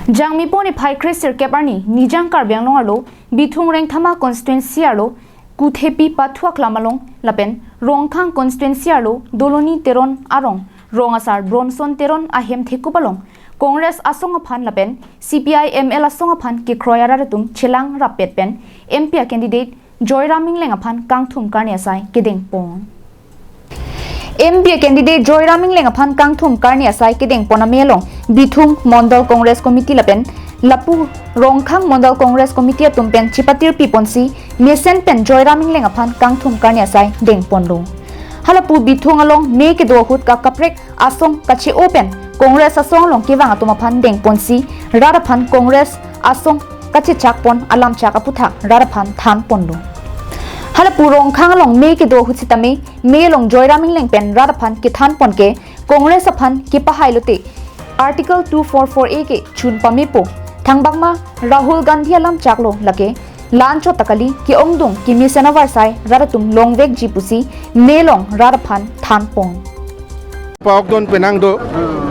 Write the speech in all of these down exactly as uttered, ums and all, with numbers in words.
Jangmi pon iphai kre sirkep arni Nijang Karbi Anglong arlo Bithung Rengthama constituency arlo Kuthepi Pathu Aklam along lapen Rongkhang constituency arlo Doloni Teron arong rong asar Bronson Teron ahem thekup along Congress asong aphan lapen C P I M L asong aphan kekroi arat atum chelang rappet pen M P a candidate Joyram Ingleng aphan kangthum karni asai kedeng pon. M P a candidate Joyram Ingleng aphan kangthum karni asai kedeng pon amei along Bithung Mondol Congress Committee lapen lapu Rongkhang Mondol Congress Committee atum pen chipatirpi ponsi mesen pen Joyram Ingleng aphan kangthum karni asai deng ponlo. Halapu Bithung along me kedo ahut ka kaprek asong kache-o pen Congress asong along kevang atum aphan deng ponsi rat aphan Congress asong kachechak pon alam chak aputhak rat aphan than ponlo. Halapu Rongkhang along me kedo ahut sitame me along Joyram Ingleng pen rat aphan kethan pon ke Congress aphan kepahai lote Article two four four A ke chun pamepo, thangbak ma Rahul Gandhi alam chaklo lake la-anchot ta kali, ke-ongdung kemesen avarsai rat atum longvekji pusi me along rat aphan than pon. Paok don penang do,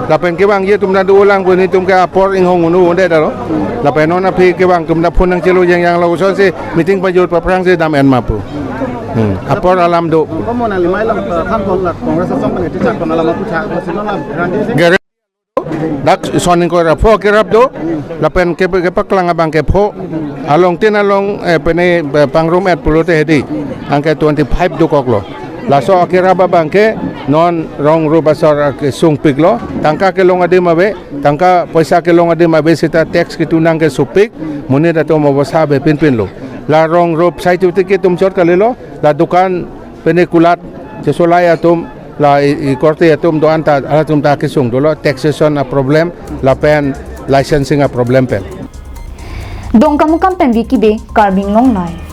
lapen kevangji atum ta do ulang puni tum ke apor inghong unu unde daro, lapen non aphi kevang atum ta phone nangchelo yang yang lo son si meeting pajut paphrang si dam en mapu. Hmm. Apor alam do. Komon alimai lam, eh, than pon la Congress asong pen iti chak pon alam aputhak, si non lam, rang di si. Gere dak soning ko rapho kerap do, lapen ke, kepaklang abang ke pho, along tin along, eh, pene, eh, pangrum et pulote hedi, angke twenty-five dokoklo. Laso akerap abang ke non rong rup asor kesungpiklo, tangka kelong adim ave, tangka poisa kelong adim ave sita tax ketunang kesupik, monit atum obosa ave pinpinlo. La rong rup sai tuti ke tum chot kalilo, la dukan pene kulat chesolai atum, la i, i korte atum do-an ta, halatum ta kesung dolo, taxation a problem, lapen licensing a problem pen. Dongkamukam pen Vicky Bey, Karbi Anglong Live.